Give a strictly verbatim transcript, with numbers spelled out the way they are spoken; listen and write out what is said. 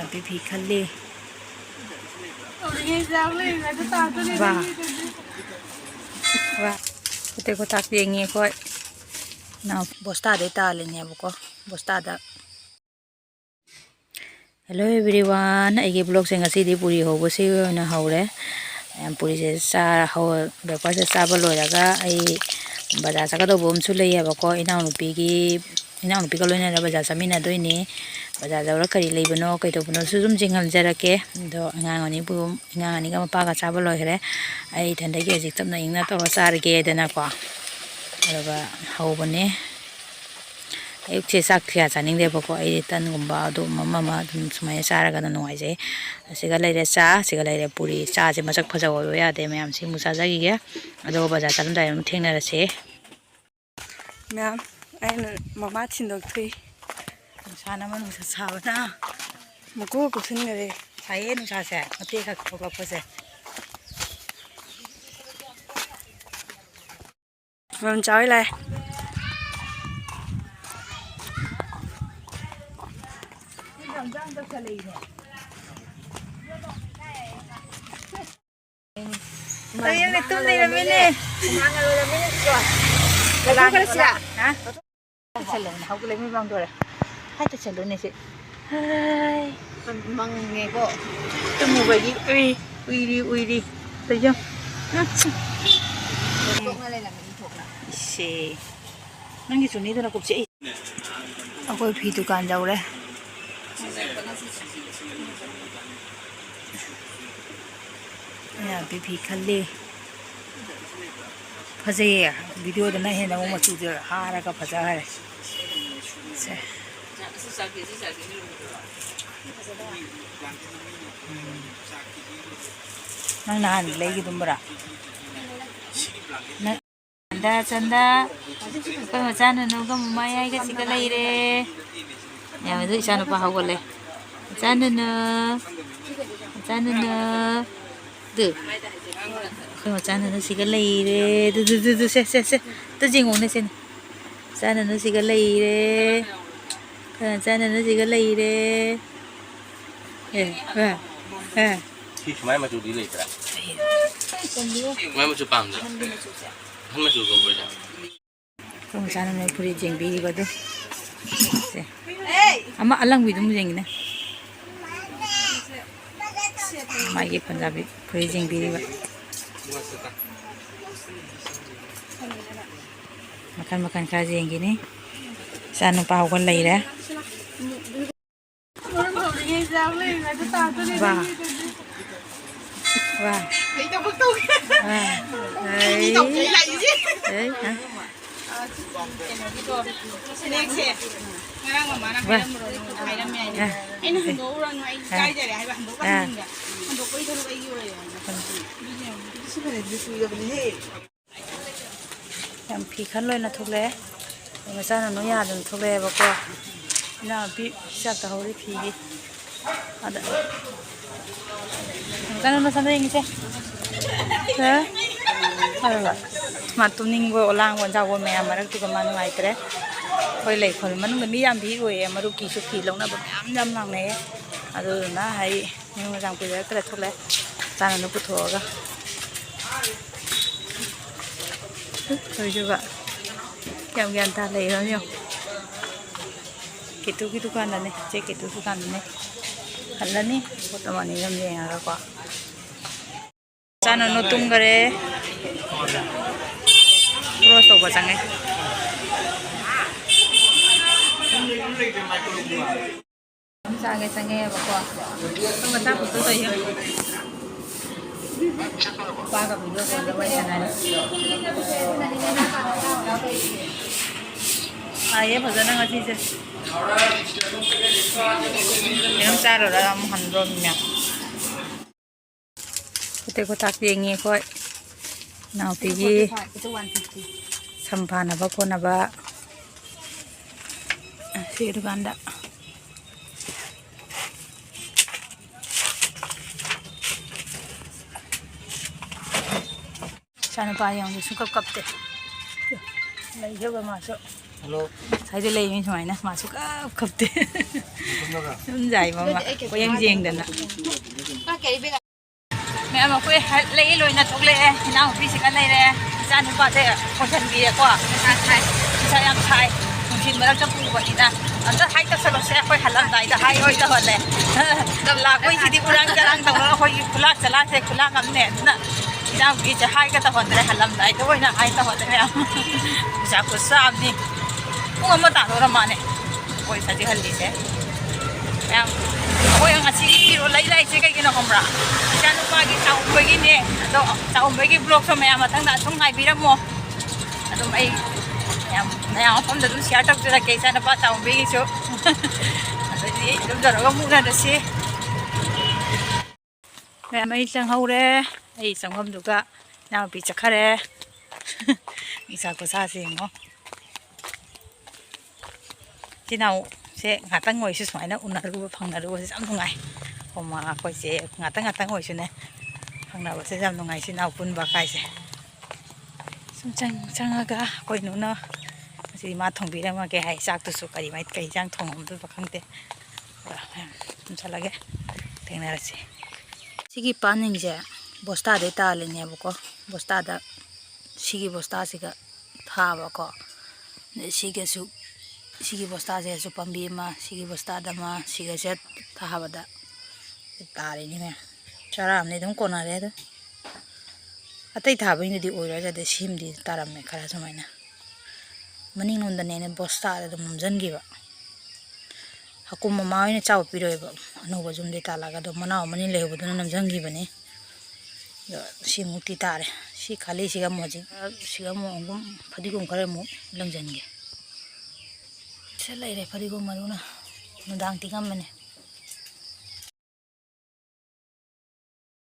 ꯅꯥꯄꯤ ꯐꯤ ꯈꯜꯂꯤ꯫ ꯋꯥ꯫ ꯋꯥ꯫ ꯎꯇꯦꯛ ꯀꯣꯇꯥꯛ ꯌꯦꯡꯉꯤ ꯑꯩꯈꯣꯏ꯫ ꯅꯥꯎ ꯕꯣꯁꯇꯥꯗꯩ ꯇꯥꯜꯂꯤꯅꯦꯕꯀꯣ꯫ ꯕꯣꯁꯇꯥꯗ꯫ Hello everyone, ꯑꯩꯒꯤ vlogꯁꯦ ꯉꯁꯤꯗꯤ ꯄꯨꯔꯤ ꯍꯧꯕꯁꯤ ꯑꯣꯏꯅ ꯍꯧꯔꯦ꯫ ꯃꯌꯥꯝ ꯄꯨꯔꯤꯁꯦ ꯆꯥ-, ꯍꯧ-, breakfastꯁꯦ ꯆꯥꯕ ꯂꯣꯏꯔꯒ ꯑꯩ ꯕꯖꯥꯔ ꯆꯠꯀꯗꯧꯕ ꯑꯃꯁꯨ ꯂꯩꯌꯦꯕꯀꯣ꯫ ꯏꯅꯥꯎꯅꯨꯄꯤꯒꯤ, ꯏꯅꯥꯎꯅꯨꯄꯤꯒ ꯂꯣꯏꯅꯅ ꯕꯖꯥꯔ ꯆꯠꯃꯤꯟꯅꯗꯣꯏꯅꯤ꯫ ꯕꯖꯥꯔ ꯌꯧꯔ ꯀꯔꯤ ꯂꯩꯕꯅꯣ, ꯀꯩꯗꯧꯕꯅꯣꯁꯨ ꯑꯗꯨꯝ ꯌꯦꯡꯍꯟꯖꯔꯛꯀꯦ꯫ ꯑꯗꯣ ꯑꯉꯥꯡ ꯑꯅꯤꯕꯨ, ꯑꯉꯥꯡ ꯑꯅꯤꯒ ꯃꯄꯥꯒ ꯆꯥꯕ ꯂꯣꯏꯈ꯭ꯔꯦ꯫ ꯑꯩ ꯏꯊꯟꯗꯒꯤ ꯍꯧꯖꯤꯛ ꯇꯞꯅ ꯏꯪꯅ ꯇꯧꯔ ꯆꯥꯔꯒꯦꯗꯅꯀꯣ꯫ ꯑꯗꯨꯒ ꯍꯧꯕꯅꯦ꯫ ꯑꯌꯨꯛꯁꯦ ꯆꯥꯛ ꯀꯌꯥ ꯆꯥꯅꯤꯡꯗꯦꯕꯀꯣ꯫ ꯑꯩꯗꯤ ꯇꯟꯒꯨꯝꯕ ꯑꯗꯨꯝ ꯑꯃ ꯑꯃ ꯑꯗꯨꯝ ꯁꯨꯃꯥꯏꯅ ꯆꯥꯔꯒꯅ ꯅꯨꯡꯉꯥꯏꯖꯩ꯫ ꯑꯁꯤꯒ ꯂꯩꯔꯦ ꯆꯥ, ꯑꯁꯤꯒ ꯂꯩꯔꯦ ꯄꯨꯔꯤ꯫ ꯆꯥꯁꯦ ꯃꯁꯛ ꯐꯖꯍꯧꯕ ꯌꯥꯗꯦ ꯃꯌꯥꯝ꯫ ꯁꯤ ꯑꯃꯨꯛ ꯆꯥꯖꯈꯤꯒꯦ꯫ ꯑꯗꯨꯒ ꯕꯖꯥꯔ ꯆꯠꯂꯝꯗꯥꯏꯗ ꯑꯃꯨꯛ ꯊꯦꯡꯅꯔꯁꯦ꯫ ꯃꯌꯥꯝ, ꯑꯩꯅ ꯃꯃꯥ ꯊꯤꯟꯗꯣꯛꯊꯣꯛꯏ꯫ ꯅꯨꯡꯁꯥꯅ ꯃꯔꯣꯜ ꯅꯨꯡꯁꯥ ꯁꯥꯕꯅ꯫ ꯃꯀꯨ ꯀꯨꯞꯁꯤꯟꯈꯔꯦ꯫ ꯁꯥꯏꯌꯦ ꯅꯨꯡꯁꯥꯁꯦ, ꯃꯇꯦꯛ ꯈꯛ ꯊꯣꯛꯂꯛꯄꯁꯦ꯫ ꯃꯃꯜ ꯆꯥꯎꯏ ꯂꯥꯛꯑꯦ꯫ ꯍꯌꯦꯡꯗꯤ ꯇꯨꯝ ꯂꯩꯔꯝꯃꯤꯅꯦ꯫ ꯍꯨꯃꯥꯡꯅ ꯂꯣꯏꯔꯝꯃꯤꯅꯦ ꯁꯤꯗꯣ꯫ ꯂꯧꯊꯣꯛꯈ꯭ꯔꯁꯤꯔꯥ? ꯍꯥ? ꯆꯠꯁꯜꯂꯣꯅꯦ, ꯍꯧꯒꯠꯂꯦ, ꯃꯤ ꯃꯥꯡꯗꯣꯔꯦ꯫ ꯍꯥꯏ ꯆꯠꯁꯜꯂꯨꯅꯦ ꯁꯤ꯫ ꯍꯥꯏ꯫ ꯃꯪꯉꯦꯀꯣ꯫ ꯇꯨꯝꯃꯨꯕꯒꯤ ꯎꯏ, ꯎꯏꯔꯤ, ꯎꯏꯔꯤ꯫ ꯇꯧꯖꯧ꯫ ꯇꯣꯛꯅ ꯂꯩꯔꯝꯃꯦ ꯏꯊꯣꯛꯅ꯫ ꯏꯁꯦ꯫ ꯅꯪꯒꯤ ꯆꯨꯅꯤꯗꯨꯅ ꯀꯨꯞꯁꯤ꯫ ꯑꯩ ꯑꯩꯈꯣꯏ ꯐꯤ ꯗꯨꯀꯥꯟ ꯌꯧꯔꯦ꯫ ꯑꯩꯅ ꯐꯤ, ꯐꯤ ꯈꯜꯂꯤ꯫ ꯐꯖꯩꯌꯦ꯫ Videoꯗꯅ ꯍꯦꯟꯅ ꯑꯃꯨꯛ ꯃꯆꯨꯁꯦ ꯍꯥꯔꯒ ꯐꯖꯈꯔꯦ꯫ ꯁꯦ꯫ ꯎꯝ꯫ ꯅꯪ ꯅꯍꯥꯟ ꯂꯩꯒꯤꯗꯨꯝꯕꯔꯥ? ꯅꯪ ꯆꯟꯗ, ꯆꯟꯗ, ꯑꯩꯈꯣꯏ ꯃꯆꯥ ꯅꯨꯅꯨꯒ ꯃꯃꯥ ꯌꯥꯏꯒ ꯁꯤꯒ ꯂꯩꯔꯦ꯫ ꯌꯥꯝ, ꯑꯗꯨ ꯏꯆꯥ ꯅꯨꯄꯥ ꯍꯧꯒꯠꯂꯦ꯫ ꯃꯆꯥ ꯅꯨꯅꯨ, ꯃꯆꯥ ꯅꯨꯅꯨ꯫ ꯑꯗꯨ, ꯑꯩꯈꯣꯏ ꯃꯆꯥ ꯅꯨꯅꯨ ꯁꯤꯒ ꯂꯩꯔꯦ꯫ ꯑꯗꯨ, ꯑꯗꯨ, ꯑꯗꯨ, ꯑꯗꯨ, ꯁꯦ, ꯁꯦ, ꯁꯦ꯫ ꯑꯗꯨ ꯌꯦꯡꯉꯨꯅꯦ ꯁꯦ꯫ ꯃꯆꯥ ꯅꯨꯅꯨ ꯁꯤꯒ ꯂꯩꯔꯦ꯫ ꯑꯩꯈꯣꯏ ꯃꯆꯥ ꯅꯨꯅꯨ ꯁꯤꯒ ꯂꯩꯔꯦ꯫ ꯑꯦ, ꯑꯦ, ꯑꯦ꯫ ꯁꯤ ꯁꯨꯃꯥꯏ ꯃꯆꯨꯗꯤ ꯂꯩꯇ꯭ꯔꯥ? ꯁꯨꯃꯥꯏ ꯃꯆꯨ ꯄꯥꯝꯗ꯭ꯔꯥ? ꯑꯍꯟ ꯃꯆꯨ ꯀꯧꯕ꯭ꯔꯥ? ꯑꯩꯈꯣꯏ ꯃꯆꯥꯅꯨꯄꯤꯅ ꯐꯨꯔꯤꯠ ꯌꯦꯡꯕꯤꯔꯤꯕ ꯑꯗꯨ꯫ ꯁꯦ꯫ ꯑꯃ ꯑꯂꯪꯕꯤꯗꯨꯝ ꯌꯦꯡꯒꯦꯅꯦ꯫ ꯃꯥꯒꯤ ꯄꯟꯖꯥꯕꯤ ꯐꯨꯔꯤꯠ ꯌꯦꯡꯕꯤꯔꯤꯕ꯫ ꯃꯈꯜ ꯃꯈꯜ ꯈꯔ ꯌꯦꯡꯈꯤꯅꯤ꯫ ꯏꯆꯥ ꯅꯨꯄꯥ ꯍꯧꯒꯠ ꯂꯩꯔꯦ꯫ ꯋꯥ꯫ ꯋꯥ꯫ ꯋꯥ꯫ ꯑꯩ꯫ ꯑꯩ꯫ ꯍꯥ꯫ ꯋꯥ꯫ ꯑꯥ꯫ ꯑꯥ꯫ ꯌꯥꯝ ꯐꯤ ꯈꯟ ꯂꯣꯏꯅ ꯊꯣꯛꯂꯛꯑꯦ꯫ ꯑꯩ ꯃꯆꯥꯅꯨꯄꯤ ꯌꯥꯗꯅ ꯊꯣꯛꯂꯛꯑꯦꯕꯀꯣ꯫ ꯏꯅꯥꯎꯅꯨꯄꯤ ꯆꯥꯛ ꯇꯧꯍꯧꯔꯤ ꯐꯤꯒꯤ꯫ ꯑꯗ ꯃꯆꯥꯅꯨꯄꯤ ꯁꯝꯗ ꯌꯦꯡꯉꯤꯁꯦ꯫ ꯍꯥ? ꯐꯔꯕ? ꯃꯥ ꯇꯨꯝꯅꯤꯡꯕ, ꯂꯥꯡꯕ, ꯑꯣꯟꯖꯥꯎꯕ ꯃꯌꯥꯝ ꯃꯔꯛꯇꯨꯗ ꯃꯥ ꯅꯨꯡꯉꯥꯏꯇ꯭ꯔꯦ꯫ ꯑꯩꯈꯣꯏ ꯂꯩꯈꯣꯜ ꯃꯅꯨꯡꯗ ꯃꯤ ꯌꯥꯝ ꯚꯤꯔ ꯑꯣꯏꯌꯦ, ꯃꯔꯨꯞꯀꯤꯁꯨ ꯐꯤ ꯂꯧꯅꯕ ꯃꯌꯥꯝ ꯌꯥꯝ ꯂꯥꯡꯅꯩꯌꯦ꯫ ꯑꯗꯨꯗꯨꯅ ꯑꯩ ꯃꯌꯨꯝ ꯃꯆꯥ ꯄꯨꯖꯔꯛꯇ꯭ꯔꯦ, ꯊꯣꯛꯂꯛꯑꯦ꯫ ꯆꯥꯅꯅ ꯄꯨꯊꯣꯛꯑꯒ꯫ ꯇꯧꯔꯤꯁꯤꯕ꯫ ꯌꯥꯝ ꯒ꯭ꯌꯥꯟ ꯇꯥ ꯂꯩꯔꯝꯅꯦ ꯌꯦꯡꯉꯣ꯫ ꯀꯦꯇꯨꯒꯤ ꯗꯨꯀꯥꯟꯗꯅꯦ, ꯆꯦ ꯀꯦꯇꯨ ꯗꯨꯀꯥꯟꯗꯅꯦ꯫ ꯍꯜꯂꯅꯤ꯫ ꯄꯣꯠ ꯑꯃ ꯑꯅꯤ ꯑꯗꯨꯝ ꯌꯦꯡꯉꯒꯀꯣ꯫ ꯆꯥꯅꯅꯨ ꯇꯨꯝꯈꯔꯦ꯫ ꯕ꯭ꯔꯣꯁ ꯇꯧꯕ ꯆꯪꯉꯦ꯫ ꯆꯥꯒꯦ ꯆꯪꯉꯛꯑꯦꯕꯀꯣ꯫ ꯑꯗꯨꯒ ꯆꯥꯛ ꯈꯛꯇ ꯇꯧꯏ꯫ ꯅꯨꯄꯥꯒ video call ꯗ ꯋꯥꯔꯤ ꯁꯥꯟꯅꯔꯤ꯫ ꯁꯥꯏꯌꯦ ꯐꯖꯅ ꯉꯁꯤꯁꯦ꯫ ꯀꯩꯅꯣꯝ ꯆꯥꯔꯨꯔꯒ ꯑꯃꯨꯛ ꯍꯟꯗꯣꯔꯃꯤꯅꯦ꯫ ꯎꯇꯦꯛ ꯄꯣꯇꯥꯛ ꯌꯦꯡꯉꯤ ꯑꯩꯈꯣꯏ ꯏꯅꯥꯎꯄꯤꯒꯤ ꯁꯝ ꯐꯥꯅꯕ ꯈꯣꯠꯅꯕ꯫ ꯁꯤ ꯗꯨꯀꯥꯟꯗ ꯏꯆꯥꯅꯨꯄꯥ ꯌꯦꯡꯉꯨ, ꯁꯨꯡꯀꯞ ꯀꯞꯇꯦ꯫ ꯂꯩꯈ꯭ꯔꯕ ꯃꯥꯁꯨ꯫ ꯍꯜꯂꯣ꯫ ꯁ꯭ꯋꯥꯏꯗ ꯂꯩꯔꯤꯅꯤ ꯁꯨꯃꯥꯏꯅ, ꯃꯥꯁꯨ ꯀꯞ ꯀꯞꯇꯦ꯫ ꯁꯨꯝ ꯌꯥꯏ ꯃꯃꯥ, ꯀꯣꯌꯦꯡ ꯌꯦꯡꯗꯅ꯫ ꯃꯌꯥꯝ ꯑꯩꯈꯣꯏ ꯍ-, ꯂꯩ ꯂꯣꯏꯅ ꯊꯣꯛꯂꯛꯑꯦ, ꯏꯅꯥꯎꯅꯨꯄꯤꯁꯤꯒ ꯂꯩꯔꯦ, ꯏꯆꯥ ꯅꯨꯄꯥꯁꯦ ꯄꯨꯁꯟꯕꯤꯔꯦꯀꯣ꯫ ꯅꯨꯡꯁꯥ ꯁꯥꯏ꯫ ꯅꯨꯡꯁꯥ ꯌꯥꯝ ꯁꯥꯏ, ꯅꯨꯡꯊꯤꯟ ꯃꯔꯛꯇ ꯄꯨꯕꯅꯤꯅ꯫ ꯑꯝꯇ ꯍꯥꯏ ꯇꯧꯁꯜꯂꯣꯁꯦ, ꯑꯩꯈꯣꯏ ꯍꯜꯂꯝꯗꯥꯏꯗ ꯍꯥꯏ ꯑꯣꯏ ꯇꯧꯍꯜꯂꯦ꯫ ꯂꯥꯛꯄꯩꯁꯤꯗꯤ ꯎꯔꯥꯡ ꯆꯔꯥꯡ ꯇꯧꯔꯒ ꯑꯩꯈꯣꯏꯒꯤ ꯈꯨꯂꯥꯛ ꯆꯂꯥꯛꯁꯦ ꯈꯨꯂꯥꯛ ꯑꯃꯅꯦ꯫ ꯑꯗꯨꯅ ꯏꯅꯥꯎꯄꯤꯁꯦ ꯍꯥꯏꯒ ꯇꯧꯍꯟꯗ꯭ꯔꯦ, ꯍꯜꯂꯝꯗꯥꯏꯗ ꯑꯣꯏꯅ ꯍꯥꯏ ꯇꯧꯍꯜꯂꯦ ꯃꯌꯥꯝ꯫ ꯄꯩꯁꯥ ꯈꯨꯠꯁꯥꯝꯅꯤ꯫ ꯄꯨꯡ ꯑꯃ ꯇꯥꯗꯧꯔ ꯃꯥꯅꯦ ꯑꯩꯈꯣꯏ ꯁꯖꯤꯛ ꯍꯜꯂꯤꯁꯦ꯫ ꯃꯌꯥꯝ ꯑꯩꯈꯣꯏ ꯉꯁꯤꯒꯤ ꯐꯤꯔꯣꯜ ꯂꯩ ꯂꯥꯛꯏꯁꯦ ꯀꯩꯒꯤꯅꯣ ꯈꯪꯕ꯭ꯔꯥ? ꯏꯆꯥꯅꯨꯄꯥꯒꯤ ꯆꯥꯛꯎꯝꯕꯒꯤꯅꯦ꯫ ꯑꯗꯣ ꯆꯥꯛꯎꯝꯕꯒꯤ vlogꯁꯨ ꯃꯌꯥꯝ ꯃꯊꯪꯗ ꯑꯗꯨꯝ ꯉꯥꯏꯕꯤꯔꯝꯃꯣ꯫ ꯑꯗꯨꯝ ꯑꯩ ꯃꯌꯥꯝ, ꯃꯌꯥꯝ ꯃꯐꯝꯗ ꯑꯗꯨꯝ share ꯇꯧꯖꯔꯛꯀꯦ, ꯏꯆꯥꯅꯨꯄꯥ ꯆꯥꯎꯕꯤꯒꯤꯁꯨ꯫ ꯑꯗꯩꯗꯤ ꯑꯗꯨꯝ ꯇꯧꯔꯒ ꯑꯃꯨꯛ ꯎꯅꯔꯁꯤ꯫ ꯃꯌꯥꯝ ꯑꯩ ꯆꯪꯍꯧꯔꯦ꯫ ꯑꯩ ꯆꯪꯐꯝꯗꯨꯒ ꯏꯅꯥꯎꯄꯤ ꯆꯠꯈꯔꯦ꯫ ꯏꯆꯥ ꯈꯨꯠꯁꯥꯁꯦ ꯌꯦꯡꯉꯣ꯫ ꯏꯆꯤꯟ ꯏꯅꯥꯎꯁꯦ ꯉꯥꯛꯇꯪ ꯑꯣꯏꯔꯁꯨ ꯁꯨꯃꯥꯏꯅ ꯎꯅꯔꯨꯕ, ꯐꯪꯅꯔꯨꯕꯁꯦ ꯌꯥꯝ ꯅꯨꯡꯉꯥꯏ꯫ ꯑꯩꯈꯣꯏ ꯃꯥ, ꯑꯩꯈꯣꯏ ꯆꯦ ꯉꯥꯛꯇꯪ ꯉꯥꯛꯇꯪ ꯑꯣꯏꯔꯁꯨꯅꯦ, ꯐꯪꯅꯕꯁꯦ ꯌꯥꯝ ꯅꯨꯡꯉꯥꯏ, ꯏꯆꯤꯟ ꯏꯅꯥꯎ ꯄꯨꯟꯕ ꯀꯥꯏꯁꯦ꯫ ꯁꯨꯝ ꯆꯪ-, ꯆꯪꯉꯒ ꯑꯩꯈꯣꯏ ꯅꯨꯅ ꯉꯁꯤꯗꯤ ꯃꯥ ꯊꯣꯡꯕꯤꯔꯝꯃꯒꯦ ꯍꯥꯏ꯫ ꯆꯥꯛꯇꯨꯁꯨ ꯀꯔꯤ ꯃꯥꯏ-, ꯀꯔꯤ ꯏꯟꯖꯥꯡ ꯊꯣꯡꯉꯝꯗꯣꯏꯕ ꯈꯪꯗꯦ꯫ ꯑꯗ ꯃꯌꯥꯝ ꯁꯨꯝ ꯆꯠꯂꯒꯦ, ꯊꯦꯡꯅꯔꯁꯤ꯫ ꯁꯤꯒꯤ ꯄꯥꯟꯁꯤꯡꯁꯦ ꯕꯣꯁꯇꯥꯗꯩ ꯇꯥꯜꯂꯤꯅꯦꯕꯀꯣ꯫ ꯕꯣꯁꯇꯥꯗ ꯁꯤꯒꯤ ꯕꯣꯁꯇꯥꯁꯤꯒ ꯊꯥꯕꯀꯣ꯫ ꯑꯗꯩ ꯁꯤꯒꯁꯨ, ꯁꯤꯒꯤ ꯕꯣꯁꯇꯥꯁꯤꯒꯁꯨ ꯄꯥꯝꯕꯤ ꯑꯃ, ꯁꯤꯒꯤ ꯕꯣꯁꯇꯥꯗ ꯑꯃ, ꯁꯤꯒꯁꯦ ꯊꯥꯕꯗ ꯇꯥꯔꯤꯅꯤ ꯃꯌꯥꯝ꯫ ꯆꯔꯥ ꯑꯃꯗꯤ ꯑꯗꯨꯝ ꯀꯣꯟꯅꯔꯦ ꯑꯗꯣ꯫ ꯑꯇꯩ ꯊꯥꯕꯩꯗꯨꯗꯤ ꯑꯣꯏꯔꯣꯏ, ꯑꯗꯩ ꯁꯤꯃꯗꯤ ꯇꯥꯔꯝꯃꯦ ꯈꯔ ꯁꯨꯃꯥꯏꯅ꯫ ꯃꯅꯤꯡꯂꯣꯝꯗꯅꯦ ꯑꯩꯅ ꯕꯣꯁꯇꯥꯗ ꯑꯗꯨꯝ ꯅꯝꯁꯤꯟꯈꯤꯕ꯫ ꯍꯀꯨꯝ ꯃꯃꯥ ꯍꯣꯏꯅ ꯆꯥꯎ ꯄꯤꯔꯣꯏꯕ, ꯑꯅꯧꯕ ꯌꯨꯝꯗꯩ ꯇꯥꯜꯂꯛꯑꯒ꯫ ꯑꯗꯣ ꯃꯅꯥꯎ ꯑꯃꯅꯤ ꯂꯩꯍꯧꯕꯗꯨꯅ ꯅꯝꯁꯤꯟꯈꯤꯕꯅꯤ꯫ ꯑꯗꯣ ꯁꯤꯃꯨꯛꯇꯤ ꯇꯥꯔꯦ꯫ ꯁꯤ ꯈꯥꯂꯤꯁꯤꯒ ꯑꯃꯨꯛ ꯍꯧꯖꯤꯛ, ꯁꯤꯒ ꯑꯃꯨꯛ ꯑꯍꯨꯝ ꯐꯗꯤꯒꯣꯝ ꯈꯔ ꯑꯃꯨꯛ ꯂꯪꯁꯤꯟꯒꯦ꯫ ꯁꯤ ꯂꯩꯔꯦ ꯐꯗꯤꯒꯣꯝ ꯃꯔꯨꯅ, ꯅꯨꯡꯗꯥꯡ ꯇꯤꯡꯉꯝꯕꯅꯦ꯫